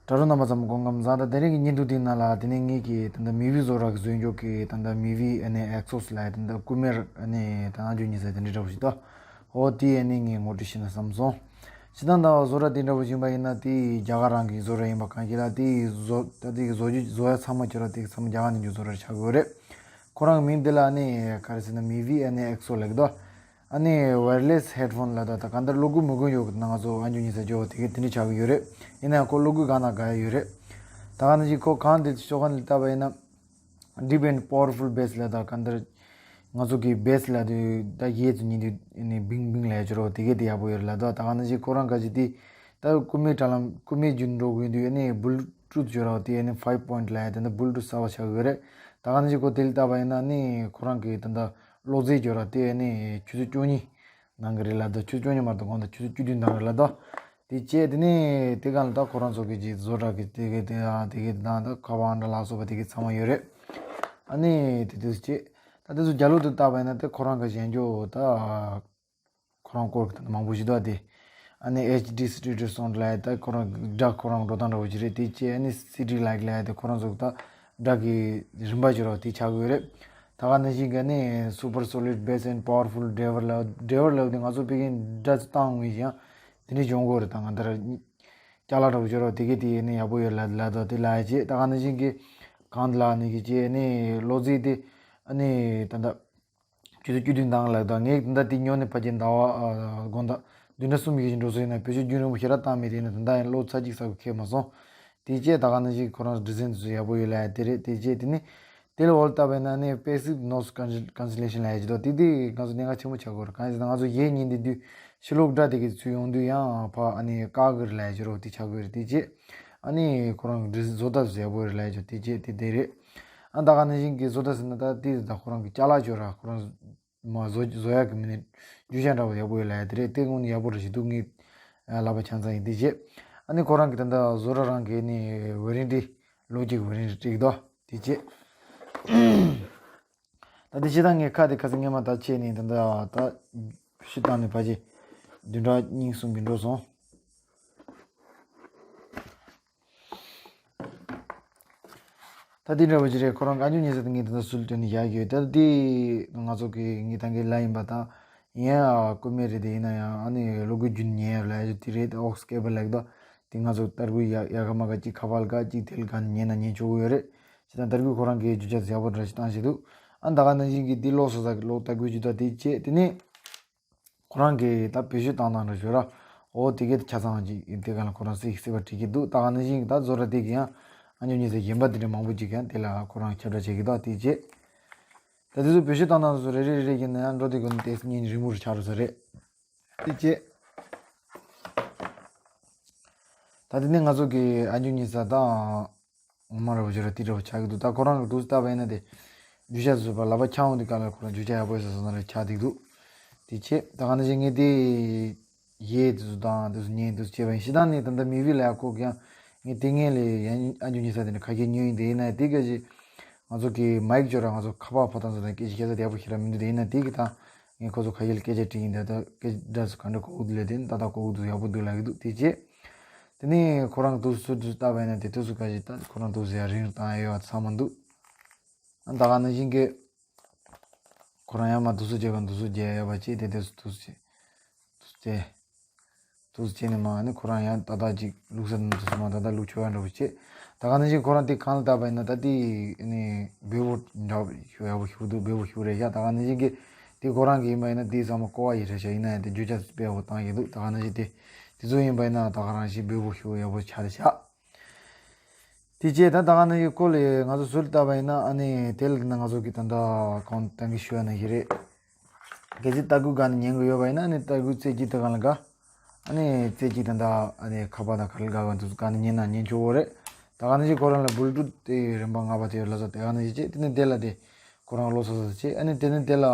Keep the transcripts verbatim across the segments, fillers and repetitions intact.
དྲ་གྲོགས་རྣམ་པ་ཚང་མ་སྐུ་ཁམས་བཟང་། ད་དེ་རིང་གི་བརྙན་ཐུང་དེའི་ནང་ལ་དེ་ནས་ངེད་ཀྱིས་ད་ལྟ་མི་བི་བཟོ་གྲྭ་གི་བཟོས་འཇོག་གི་ད་ལྟ་མི་བི་ཨ་ནི་ཨེག་སོ་སི་ལབ་ཡ་ད་ལྟ་རྐུན་མའི་ཨ་ནི་ད་ཨ་འཇོག་ཉི་ཟེར་དེ་འདྲ་འདྲ་པོ་ཞིག་འདུག་འོ་དེ་ཨ་ནི་ངས་ངོ་སྤྲོད་ཞུས་ན་བསམ་སོང་། སྤྱིར་བཏང་ད་བཟོ་གྲྭ་དེ་འདྲ་པོ་ཞིག་ཡིན་པ་ཡིན་ན་དེ་རྒྱ་གར་རང་གི་བཟོ་གྲྭ་ཡིན་པ་གང་ཞིག་ལ་དེ་བཟོ་ད་དེ་གི་བཟོ་རྒྱུ་བཟོ་ཡ་ཚང་མ་ཁྱོད་རང་དེ་གི་ཚང་མ་རྒྱ་གར་ནས་འཇུག་བཟོ་གྲྭ་ཆགས་དགོས་རེད། ཁོ་རང་གི་མིང་དེ་ལ་ཨ་ནི་ག་རེ་ཟེར་ན་མི་བི་ཨ་ནི་ཨེག་སོ་ལབ་ཀྱི་འདུག་ཨ་ནི་ཝེར་ལེ་སི་ཧེཌ་ཕོན་ལ་ད་ད་གང་ལྟར་གློག་སྒུལ་མི་སྒུལ་ཡོད་ཀྱི་ན་ང་ཚོ་ཨ་འཇོག་ཉི་ཟེར་འཇོག་དེ་གི་དེ་འདྲ་ཆགས་ཀྱི་ཡོད་རེད། ཡིན་ན་ཡང་ཁོ་གློག་སྒུལ་གང་དང་གང་ཡ་ཡོད་རེད། ད་ག་ནང་བཞིན་ཁོ་གང་དེ་ཤོག་ཁང་ལ་བལྟས་པ་ཡིན་ན་deep and powerful bass ལ་ད་གང་ལྟར་ང་ཚོ་གི་བེ་སི་ལ་དུ་ད་ཡེ་ཚུ་ཉིན་དུ་ནི་བིང་བིང་ལ་ཡ་འཇོག་རོགས་དེ་གི་དེ་ཡག་པོ་ཡོད་རེད་ལ། ད་ད་ག་ནང་བཞིན་ཁོ་རང་ག་ཅི་དེ་ད་རྐུན་མའི་དྲ་ལམ་རྐུན་མའི་རྒྱུན་འགྲོ་དགོས་དུས་ཨ་ནི་Bluetooth འཇོག་རོགས་དེ་ཨ་ནི་ཕའིབ་པོ་ཡིན་ཊི་ལ་ཡ་དེ་ད་Bluetooth གསར་པ་ཆགས་ཀྱི་ཡོད་རེད། ད་ག་ནང་བཞིན་ཁོ་དེ་ལ་བལྟས་པ་ཡིན་ན་ནི་ཁོ་རང་གི་ད་ད་གློག་རྫས་འཇོག་རོགས་དེ་ཨ་ནི་ཆུ་ཚོད་བཅུ་གཉིས་ནང་གི་རེད་ལ། ད་ཆུ་ཚོད་བཅུ་གཉིས་མ་གཏོགས་གོང་ད་ཆུ་ཚོད་བཅུ་བདུན་ནང་རེད་ལ། ད་དེ་བྱས་དེ་ནས་དེ་གང་ལ་ད་ཁོ་རང་ཚོ་གི་ཅིག་བཟོ་གྲྭ་གི་དེ་གི་དེ་ཡང་དེ་གི་དང་ད་ཁ་པར་འདྲ་ལ་སོགས་པ་དེ་གི་ཚང་མ་ཡོད་རེད། ཨ་ནི་དེ་དུས་བྱས་ད་དེ་ཚོ་རྒྱ་ལོ་དུ་བལྟས་པ་ཡིན་ན་དེ་ཁོ་རང་གི་གཞན་འཇོག་ད་ཁོ་རང་སྐོར་གི་ད་མང་པོ་ཞིག་འདུག་ཨ། དེ་ཨ་ནི་ཨེཆ་ཌི་སི་ཊི་རི་ཡོ་སོང་ཌི་ལ་ད་ཁོ་རང་སྒྲ་ཁོ་རང་འགྲོ་སྟངས་འདྲ་བོ་ཞིག་རེད། དེ་བྱས་ཨ་ནི་སི་ཌི་ལ་ཡིག་ལ་དེ་ཁོ་རང་ཚོ་ད་སྒྲ་གི་རིམ་པ་ཞིག་རོ་དེ་ཆགས་ཀྱི་ཡོད་རེད། ད་ག་ནང་བཞིན་གི་ནི་super solid bass and powerful driver ལ་ཌ་རའི་ཝར་ལ་དེ་ང་ཚོ་ཕ་གིའི་སྒྲ་ཚོ་བཏང་ངེས་ཀྱང་དེ་འདྲའི་སྦྱོང་དགོས་རེད། ད་ང་ད་ར་ཅ་ལག་འདྲ་བོ་ཞིག་རོ་དེ་གི་དེ་ནི་ཡག་པོ་ཡོད་ལ་ལ་ད་དེ་ལ་ཡ་བྱས། ད་ག་ནང་བཞིན་གི་གང་ལ་ནི་གི་བྱས་ནི་གློག་རྫས་དེ་ཨ་ནི་ད་ད་ཆུ་ཚོད་བཅུ་བདུན་དང་ལ་ད་ངས་ད་དེ་ཉོ་ནས་ཕ་གི་ཟླ་བ་ཨ་དགོང་དག་བདུན་ཕྲག་གསུམ་ཡོད་ཀྱི་འགྲོ་སོང་། ཡིན་ན་བེད་སྤྱོད་རྒྱུན་རིང་པོ་ཞེ་དྲག་བཏང་མེད་དེ་ཡིན་ན་ད་ལྟ་ཡང་གློག་ཚ་གཅིག་ཚ་པོ་ཁེལ་མ་སོང་། དེ་རྗེས་ད་ག་ནང་བཞིན་ཁོ་རང་ཌི་ཛའིན་དེ་ཚོ་ཡག་པོ་ཡོད་ལ་ཡ་དེ་རེད། དེ་རྗེས་དེ་ནི་དེ་ལ་འོལ་བཏབ་པས་ན་ནི་passive noise cancellation ལ་ཡ་ཅི་དོ་དེ་དེ་ང་ཚོ་གནད་འགག་ཆེན་པོ་ཆགས་ཀྱི་ཡོད་རེད། གང་ཡིན་ཟེར་ན་ང་ཚོ་གཞས་ཉན་དེ་དུས་ཕྱི་ལོགས་སྒྲ་དེ་གི་ཚུར་ཡོང་དུས་ཡང་ཕ་ཨ་ནི་བཀག་གི་རེད་ལ་ཡ་ཅི་རོགས་དེ་ཆགས་ཀྱི་ཡོད་རེད། དེ་རྗེས་ཨ་ནི་ཁོ་རང་གི་ཌི་ཛའིན་བཟོ་ལྟ་ཡག་པོ་ཡོད་རེད་ལ་ཡ་ཅི་དེ་རྗེས་དེ་དེ་རེད། ཨ་ད་ག་ནང་བཞིན་གི་བཟོ་ལྟ་ཟེར་ན་ད་དེ་ད་ཁོ་རང་གི་ཅ་ལག་ཅོ་ར་ཁོ་རང་མ་བཟོ་བཟོ་ཡག་གི་མི་ནི་རྒྱུ་ཆ་འདྲ་བོ་ཡག་པོ་ཡོད་ལ་ཡ་དེ་རེད། དེ་སྔོན་ནས་ཡག་པོ་རེད་ཞིག་འདུག་ངས་ལབ་པ་ཆ་ཚང་ཡིན། དེ་རྗེས་ཨ་ནི་ཁོ་རང་གི་ད་ལྟ་བཟོ་གྲྭ་རང་གི་ནི་ཝེ་རན་ཊི་ལོ་གཅིག་ཝེ་རན་ཊི་སྤྲད་ཀྱི་འདུག་དེ་རྗེས་ད་དེ་ཕྱི་ད་ངས་ཁ་དེ་ཁ་སང་སྔས་མ་ད་ཆད་ནས་ད་ལྟ་ད་ཕྱི་བཏང་ནས་ཕ་ཆེ་བདུན་ཕྲག་གཉིས་གསུམ་གྱི་འགྲོ་སོང་། ད་དེ་འདྲ་བོ་ཅིག་རེད། ཁོ་རང་ག་ཉུང་ཉེ་ས་དེ་ངས་དེ་འདྲ་སུལ་སྟོན་ནས་བཞག་ཡོད། ད་དེ་ང་ཚོ་གི་ངས་ད་གིན་ལབ་ཡིན་པ་དང་ཡིན་ཡང་རྐུན་མ་རེད་དེ་ཡིན་ན་ཡང་ཨ་ནི་གློག་སྒུལ་རྒྱུན་ཉན་ཡ་ལ་ཡ་དེ་རེད། ཨོག་སི་ཀེ་བལ་ལབ་ཀྱི་འདུག་དེ་ང་ཚོ་ཏར་གུ་ཡ་ཡ་ག་མ་ག་གཅིག་ཁ་པར་ག་གཅིག་དེ་ལ་ག་ཉན་ན་ཉན་ཆོག་གི་ཡོད་རེད། བྱས་ཙང་ཏར་གུ་ཁོ་རང་གིས་རྒྱུ་ཆ་ཡག་པོ་འདྲ་ཞིག་བཏང་ཞིག་འདུག་ཨ་ད་ག་ནང་བཞིན་གྱི་དེ་ལོག་སོ་ས་གི་ལོག་ཏར་གུ་ཅིག་འདུག་དེ་བྱས་དེ་ནས། ཁོ་རང་གིས་ད་བེད་སྤྱོད་བཏང་སྟངས་འདྲ་ཞིག་ར། འོ་དེ་གའི་ཆ་ཚང་ཅིག་དེ་ག་ལ་ཁོ་རང་སྲིད་སྲིད་པ་བྲིས་ཀྱི་འདུག་ད་ག་ནང་བཞིན་གྱི་ད་བཟོ་གྲྭ་དེ་གི་ཡང་ཨ་ཉོ་ཉི་ཟེར་གཞན་པ་དེ་འདྲ་མང་པོ་ཅིག་ཡང་དེ་ལ་ཁོ་རང་ཁྱབ་བསྒྲགས་བྱེད་ཀྱི་འདུག་དེ་རྗེས་ད་དེ་ཚོ་བེད་སྤྱོད་བཏང་སྟངས་སོ་རེ་རེ་རེ་རེ་ཡིན་ན་ཡང་འགྲོ་དེ་དགོས་ན་དེ་སྙིང་རིང་པོ་རུ་ཆགས་འགྲོ་ས་རེད། དེ་རྗེས་ད་དེ་ནས་ང་ཚོ་གི་ཨ་ཉོ་ཉི་ཟེར་དང་། ངོ་མ་ར་བ་ཅོ་ར་ཏི་ར་བ་ཆགས་ཀྱི་འདུག་ད་ཁོ་རང་གི་དུས་ལྟ་བ་ཡིན་ན་དེ་རྒྱུ་ཆ་བཟོས་པ་ལབ་པ་ཆགས་འོང་དུས་ག་ལ་ཁོ་རང་རྒྱུ་ཆ་ཡག་པོ་ཡོད་ས་སོང་ན་ར་ཆགས་འདུག་དེ་ཆེ་ད་ག་ནང་བཞིན་ངས་དེ་ཡས་དུས་སུ་དང་དུས་སུ་ཉན་དུས་སུ་བྱས་པ་ཡིན། ཞེ་དྲག་ནས་ད་ལྟ་མི་བི་ལ་ཡག་ཁོག་ཀྱང་ངས་དེ་ངས་ལས་ཡང་ཨ་འཇུ་ཉི་ས་དེ་འདྲ་ཁ་ཤས་ཉོས་ཡིན། དེ་ཡིན་ན་དེ་ག་ཞིག་ང་ཚོ་གི་མའིག་ཅོ་ར་ང་ཚོ་ཁ་པར་ཕོ་ཐང་ཚོ་དང་སྐད་ཆ་བཤད་ས་དེ་ཡག་པོ་ཞེ་དྲག་མི་འདུག་དེ་ཡིན་ན་དེ་གི་ད་ངས་ཁོ་ཚོ་ཁ་ཤས་ལ་སྐད་ཆ་དྲིས་ཡིན། ད་ད་སྐད་ཆ་འདྲ་ཚོ་ག་འདྲ་གོ་གི་འདུག་ལས་དེ་ནི་ད་ད་གོ་གི་འདུག་ཡག་པོ་འདུག་ལབ་གི་འདུག་དེ་རྗེས། དེ་ནས་ཁོ་རང་དུས་སུ་དུས་སུ་བལྟས་པ་ཡིན་ན་དེ་དུས་སུ་ག་ཞིག་ད་ཁོ་རང་དུས་སུ་ཡང་རིང་རུ་བཏང་ཡ་ཡོད་པ་ཚང་མ་འདུག་ཨ་ད་ག་ནང་བཞིན་གྱི་ཁོ་རང་ཡང་མ་དུས་སུ་བརྗེ་ག་དུས་སུ་བརྗེ་ཡ་ཡོད་པ་བྱས་དེ་དུས་སུ་དུས་སུ་བྱས་དུས་སུ་བྱས་དུས་སུ་བྱས་ནས་མ་ནི་ཁོ་རང་ཡང་ཏག་ཏག་ཅིག་བླུགས་ས་ནི་དུས་སུ་མ་ཏག་ཏག་བླུགས་ཆོག་ཡ་འདྲ་པོ་བྱས། ད་ག་ནང་བཞིན་ཁོ་རང་དེ་གང་ལ་བལྟས་པ་ཡིན་ན་ད་དེ་ནི་འབེལ་པོ་འདྲ་ཞུ་ཡག་པོ་ཞུ་འདུག་འབེལ་པོ་ཞུ་རེད་ཤག་ད་ག་ནང་བཞིན་གྱི་དེ་ཁོ་རང་གི་ཡིན་པ་ཡིན་ན་དེ་ཚང་མ་ཀོ་བ་ཡི་རེད་ཤག་ཡིན་ན་ཡང་དེ་རྒྱུ་ཆ་དཔེ་ཡག་པོ་བཏང་ཡོད་འདུག་ད་ག་ནང་བཞིན་དེ་དེ་ཚོ་ཡིན་པ་ཡིན་ན་ད་ག་རང་བཞིན་འབེལ་པོ་ཞུ་ཡག་པོ་ཆགས་རེད་ཤག་དེ་རྗེས་ད་ད་ག་ནང་གི་སྐོར་ལས་ང་ཚོ་ཟུར་ལྟ་བ་ཡིན་ན་ཨ་ནི་དེ་ལ་ན་ང་ཚོ་གི་ད་ལྟ་གང་ཏང་གི་ཞུ་བ་ན་ཞིག་རེད། གལ་སྲིད་ཏར་གུ་ག་ནས་ཉན་གི་ཡོད་པ་ཡིན་ན་ཨ་ནི་ཏར་གུ་རྩེ་གཅིག་ད་ག་ལ་ག་ཨ་ནི་རྩེ་གཅིག་ད་ད་ཨ་ནི་ཁ་པར་དང་ག་ལ་ག་ག་དུས་ག་ནས་ཉན་ན་ཉན་ཆོག་གོ་རེད། ད་ག་ནང་བཞིན་ཁོ་རང་ལ་བུལ་ཊུ་ཐི་དེ་རིམ་པ་ལྔ་པ་དེ་ཡོད་ལ་ས་དེ་ག་ནང་བཞིན་བྱས་དེ་ནས་དེ་ལ་དེ་ཁོ་རང་ལོ་སོ་སོ་བྱས་ཨ་ནི་དེ་ནས་དེ་ལ་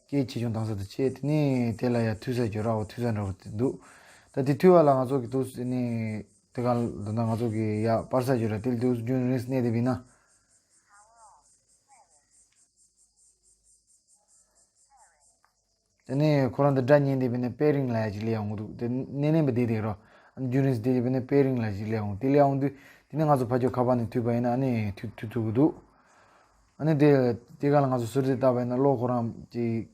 སྐད་ཆེ་ཆུང་བཏང་ས་དེ་བྱས་དེ་ནས་དེ་ལ་ཡ་མཐུད་ས་ཅིག་ཡོད་ར་འོ་མཐུད་ས་འདྲ་པོ་དེ་འདུག་ད་དེ་མཐུད་པ་ལ་ང་ཚོ་གི་དུས་སུ་ནི། དེ་ག་ད་ལྟ་ང་ཚོ་གི་ཡ་པར་ས་ཅིག་ར་དེ་ལ་དུས་རྒྱུན་རིང་སུ་གནས་དེ་བིན་ན། དེ་ནས་ཁོ་རང་དེ་སྒྲ་ཉན་དེ་བིན་ན་པེ་རིང་ལ་ཡ་ཅིག་ལས་ཡོང་གི་འདུག་དེ་གནས་གནས་པ་དེ་དེ་རོ། ཨ་ནི་རྒྱུན་རིང་དེ་བྱས་པས་ནི་པེ་རིང་ལ་ཞིག་སླེབས་འོང་། དེ་སླེབས་འོང་དུས་དེ་ནི་ང་ཚོ་ཕ་ཇོ་ཁ་པར་ནས་མཐུད་པ་ཡིན་ན་ཨ་ནི་མཐུད་མཐུད་ཐུབ་ཀྱི་འདུག་ཨ་ནི་དེ་དེ་ག་ལ་ང་ཚོ་ཟུར་དེ་བལྟས་པ་ཡིན་ན་གློག་ཁོ་རང་གཅིག་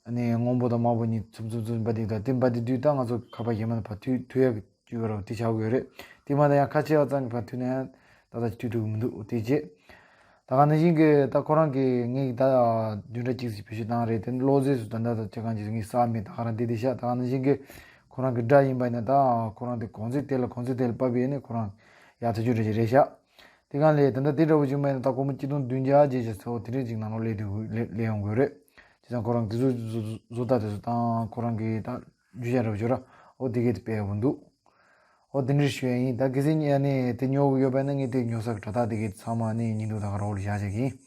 ཨ་ནི་སྔོན་པོ་དང་དམར་པོ་གཉིས་ཚུབ་ཚུབ་ཚུབ་འབར་དེ་དང་དེ་འབར་དེ་དུས་ད་ང་ཚོ་ཁ་པར་གཞན་མ་ནས་ཕར་མཐུད་མཐུད་ཡག་བཅུག་རོགས་དེ་བྱ་དགོས་རེད། དེ་མ་གཏོགས་ཡང་ཁ་ཕྱེ་བ་ཙམ་གྱིས་ཕར་མཐུད་ན་ཡང་ད་ལྟ་མཐུད་ཐུབ་ཀྱི་མི་འདུག་དེ་བྱས། ད་ག་ནང་བཞིན་གྱི་ད་ཁོ་རང་གིས་ངས་ད་བདུན་ཕྲག་གཅིག་ཙམ་བེད་སྤྱོད་བཏང་རེད། དེ་ནི་གློག་རྫས་སུ་ད་ལྟ་ད་ཅི་གང་ཅི་ངས་བསགས་མེད། ད་ག་རང་འདི་དེ་ཤ་ད་ག་ནང་བཞིན་གྱི་ཁོ་རང་གི་དགྲ་ཡིན་པ་ཡིན་ན་ད་ཁོ་རང་དེ་གོང་ཚད་དེ་ལ་གོང་ཚད་དེ་ལ་བབས་པས་ནི་ཁོ་རང་ཡག་ཐག་ཆོད་རེད་རེད་ཤག་དེ་གང་ལས་ད་ལྟ་དེ་འདྲ་བོ་བྱུང་བ་ཡིན་ན་ད་སྒོར་མོ་གཅིག་སྟོང་བདུན་བརྒྱ་བརྒྱད་བརྒྱ་ཚོ་དེ་འདྲས་ཅིག་ནང་ལོགས་སླེབས་དུས་སླེབས་སླེབས་ཡོང་དགོས་རེད། བྱས་ཙང་ཁོ་རང་གི་བཟོ་བཟོ་བཟོ་ལྟ་དེ་ཚོ་དང་ཁོ་རང་གི་ད་རྒྱུ་ཆ་འདྲ་བོ་བྱོས་ར་ཨོ་དེ་གས་དེ་སྤེལ་ཡག་པོ་འདུག་ཨོ་དེ་འདྲ་ཞུ་ཡ་ཡིན། ད་གལ་སྲིད་ངས་ནི་དེ་ཉོ་གི་ཡོད་པ་ཡིན་ན་ངས་དེ་ཉོ་ས་གི་དྲ་ཐག་དེ་གས་ཚང་མ་ནི་བརྙན་ཐུང་ད་ག་ར་འོག་ལ་བཞག་བྱེད་ཀྱི་ཡིན།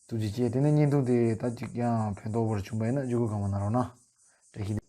ཐུགས་རྗེ་ཆེ། དེ་ནས་བརྙན་ཐུང་དེ་ད་ཅིག་ཡང་ཕན་ཐོགས་པོ་ར་བྱུང་པ་ཡིན་ན་བརྒྱུད་སྐུར་གང་མང་གནང་རོགས་གནང་། བཀྲ་ཤིས་བདེ་ལེགས།